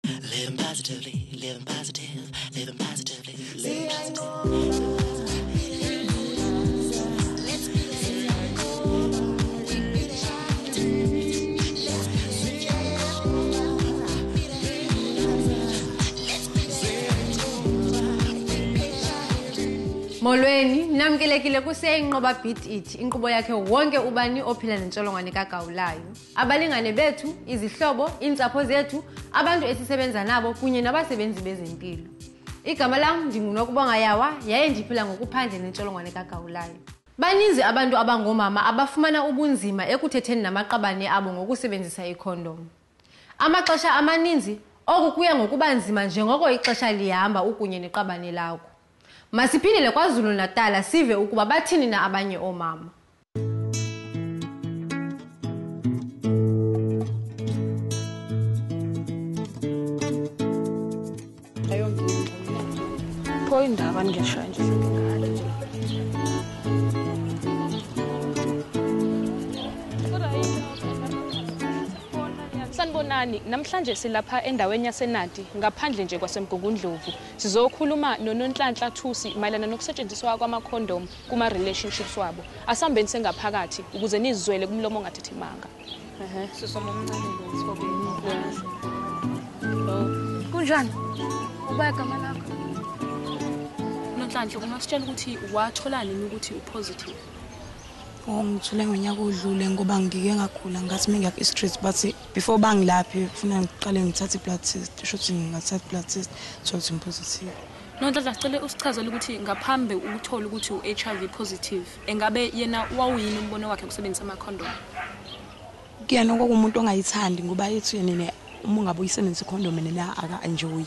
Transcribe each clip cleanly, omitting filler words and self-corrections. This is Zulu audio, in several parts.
Living positively, living positive, living positively, living positive. Molweni, namkelekile kuseYinqoba Beat It, inkqubo yakhe wonke ubani ophila nentsholongwane kagawulayo. Abalingane bethu, izihlobo, iintsapho zethu, abantu esisebenza nabo kunye nabasebenzi bezempilo. Igama lam ndinguNokubonga Yawa, yaye ndiphila ngokuphandle nentsholongwane kagawulayo. Baninzi abantu abangoomama abafumana ubunzima ekuthetheni namaqabane abo ngokusebenzisa ikhondom. Amaxesha amaninzi, oku kuya ngokuba nzima njengoko ixesha lihamba ukunye neqabane lakho. Masiphindele KwaZulu Natal sive ukuba bathini na abanye oomama. Pho indaba ngisho nje ngale nje. Sanibonani, namhlanje silapha endaweni yaseNadi ngaphandle nje kwaseMgungundlovu. Sizokhuluma noNonhlanhla Thusi mayelana nokusetshenziswa kwamakhondom kuma relationships wabo. Asambeni sengaphakathi ukuze nizizwele kumlomo ongathethi manga. Sisomomncane lo Thobeni. Kunjani? Uba igama lakho? Nonhlanhla, ungasitshela ukuthi wathola nini ukuthi upositive? Ngithole ngonyaka odlule ngoba ngike ngagula ngathi mingiya ku-street bathi before bangilaphi kufuna ngiqale ngithathe i-blood test, sho ukuthi ngingathatha i-blood test thola ukuthi ngipositive. Nonhlanhla, sicela usichazele ukuthi ngaphambi ukuthola ukuthi u-HIV positive, engabe yena wawuyini umbono wakhe ukusebenzisa amakhondom? Kuyena kwakuwumuntu ongayithandi ngoba ethi yena uma ungabe uyisebenzisa ikhondom yena aka-enjoyi.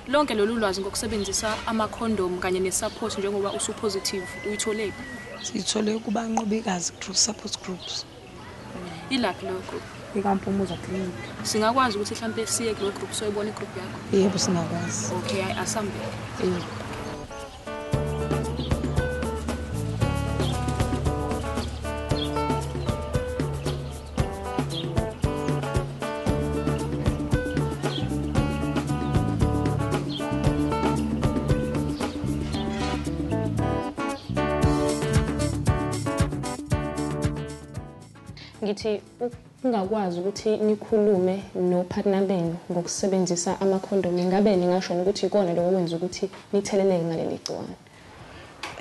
Lonke lolu lwazi ngokusebenzisa amakhondom kanye ne-support njengoba usu-positive uyitholephi? Siyithole kubanqobikazi group support groups. Ilaphi leyo group? IkaMpumuza Clinic. Singakwazi ukuthi mhlampe siye kuleyo group soyibona igroup yakho? Yebo, singakwazi. Okay, hayi asambe. Yebo. Ngithi ungakwazi ukuthi nikhulume nopartner benu ngokusebenzisa amakhondom, ingabe ningasho ukuthi ikona lokho okwenza ukuthi nitheleleke ngaleli gciwane?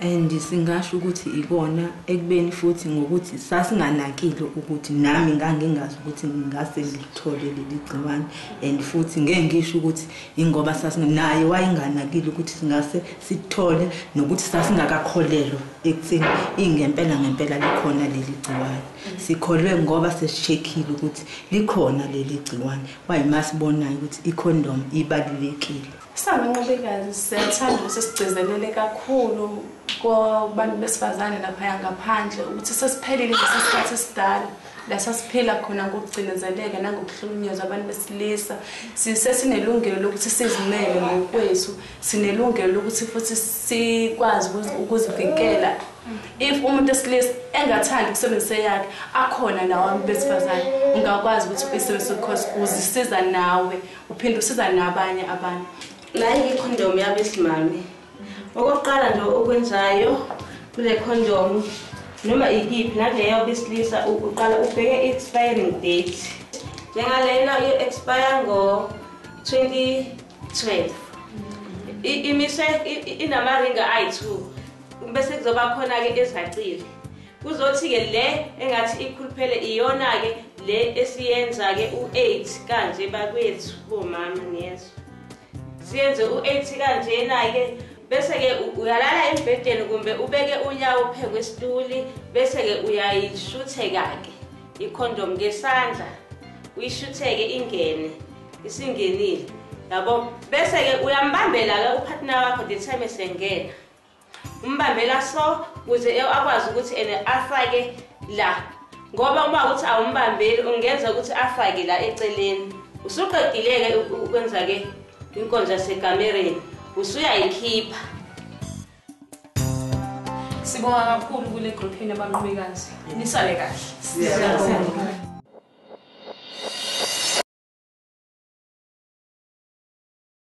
And singasho ukuthi ikona ekubeni futhi ngokuthi sasinganakile ukuthi nami ngangingazi ukuthi ngingase ngilithole leli gciwane, and futhi ngeke ngisho ukuthi ingoba sasinganaye wayenganakile ukuthi singase sithole nokuthi sasingakakholelwa ekutheni ingempela ngempela likhona leli gciwane. Sikholwe ngoba sesicheckile ukuthi likhona leli gciwane, wayimasibonayo ukuthi icondom ibalulekile. Sanqobekazi, siyathanda ukuthi sigcizelele kakhulu kubantu besifazane lapha ngaphandle ukuthi sesiphelile lesikhathi esidala la sasiphila khona ngokugcinezeleka nangokuhlukunyezwa abantu besilisa. Sesinelungelo lokuthi sizimele ngokwethu, sinelungelo lokuthi futhi sikwazi ukuzivikela. If umuntu wesilisa engathandi ukusebenzisa yakhe, akhona nawo abantu besifazane ungakwazi ukuthi uyisebenzise because uzisiza nawe uphinde usiza nabanye abantu. Nayi ikhondom yabesimame. Okokuqala nje okwenzayo kule khondom noma ikiphi naleyo besilisa, uqala ubheke i-expiring date. Njengalena i-expire ngo-2012. Imise inamaringa ayi-2 bese kuzoba khona-ke ezacile. Kuzothi-ke le engathi ikhuluphele iyona-ke le esiyenza-ke u-8 kanje bakwethu bomama niyezwa. Siyenze u-8 kanjena-ke bese-ke uyalala embhedeni kumbe ubeke unyawo phezu kwesituli bese-ke uyayishutheka-ke ikhondom ngesandla, uyishutheke ingene, isingenile yabo. Bese-ke uyambambela-ke upartner wakho the time esengena, umbambela so ukuze akwazi ukuthi ene afake la, ngoba uma ukuthi awumbambeli ungenza ukuthi afake la eceleni. Usuqedile-ke ukwenza-ke inkonzo yasekamereni, usuyayikhipha. Sibonga kakhulu kule group yenu abanqobekazi. Nisale kahle. Siyabonga.